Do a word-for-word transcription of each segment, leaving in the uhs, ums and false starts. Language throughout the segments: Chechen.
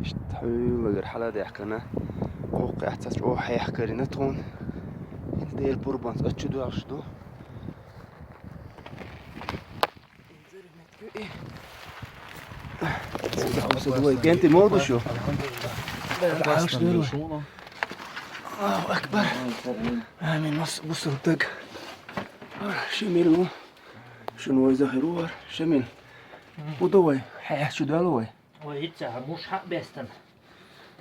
Иштта хьуьллугара хьала даьхкина. Хьокху аьццачу оха хьехкарина тхуна. ХӀинца дера пурбанца ачу доьлхуш ду. КӀентий ма ду шу? Аллаху акбар. Амин, нас бусуртаг. Шамил ву. Шуна вайза хир ву вара. Шамил. ХӀун ду вай? Хьехчу доьлу вай? Ой, хӀинца муш хьа а бестан.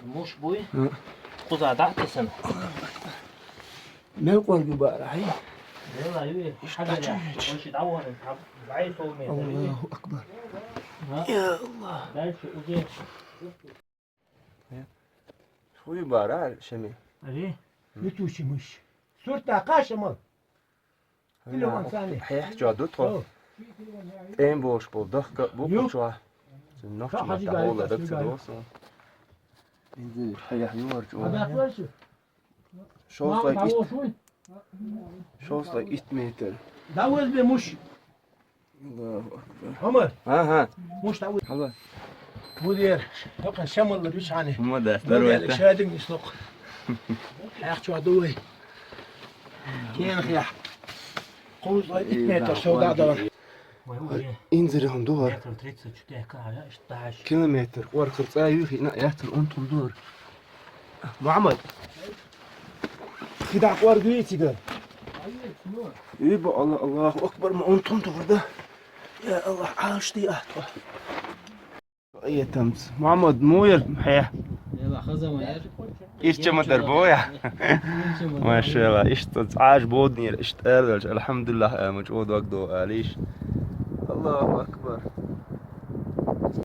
Муш буй? Кхуза дӀа а тесана. Мел кӀоргу бара, хьай? Вела, юй, хьагара. Ой, ши дӀавахана, бӀай сов метр, юй. Аллаху акбар. Я Аллах. Дальше уже. Хуй бара, Шами. Ари? Витучи мыш. Сурта каша мал. Телефон сани. Хьехча ду тхо. ТӀем болуш болу дахка бу кхучохь. Цуьнан нохча маттахь хьола дагца досу. Инзаре хьехьа юхар чӀогӀа. Шовзткъе итт. Шовзткъе итт метр. Да возьми муж. Аллаху акбар. Хьомар. Ага. Муж да возьми. Хьала. Будер. Тока шамалла бишани. Хьомар да. Будер шадин ислок. Хьехча ду вай. Кен хьех. Кхузткъе итт метр шовда дала. Инзаре хӀума ду хӀара. Метр тридцать чу тӀехь кахьа, иштта дахьаш. Километр, кӀорхар цӀа юй хиъна, яцар унтхум ду хӀара. Мухьаммад. ХӀида кӀоргуьй цига. Уьба Алла, Аллаху акбар, ма унтхум ду хӀара да. Я Аллах, Ӏалаш ди ахьа тхо. Этамц. Мухьаммад, муьйр хье? Ила хаза ма яр. Ирча ма дар боя. Ирча ма дар. Машалла, иштта цӀаш боднера, иштта аьллалаш, алхьамдулиллах, а, ма чӀо дог до алиш. Аллаху акбар.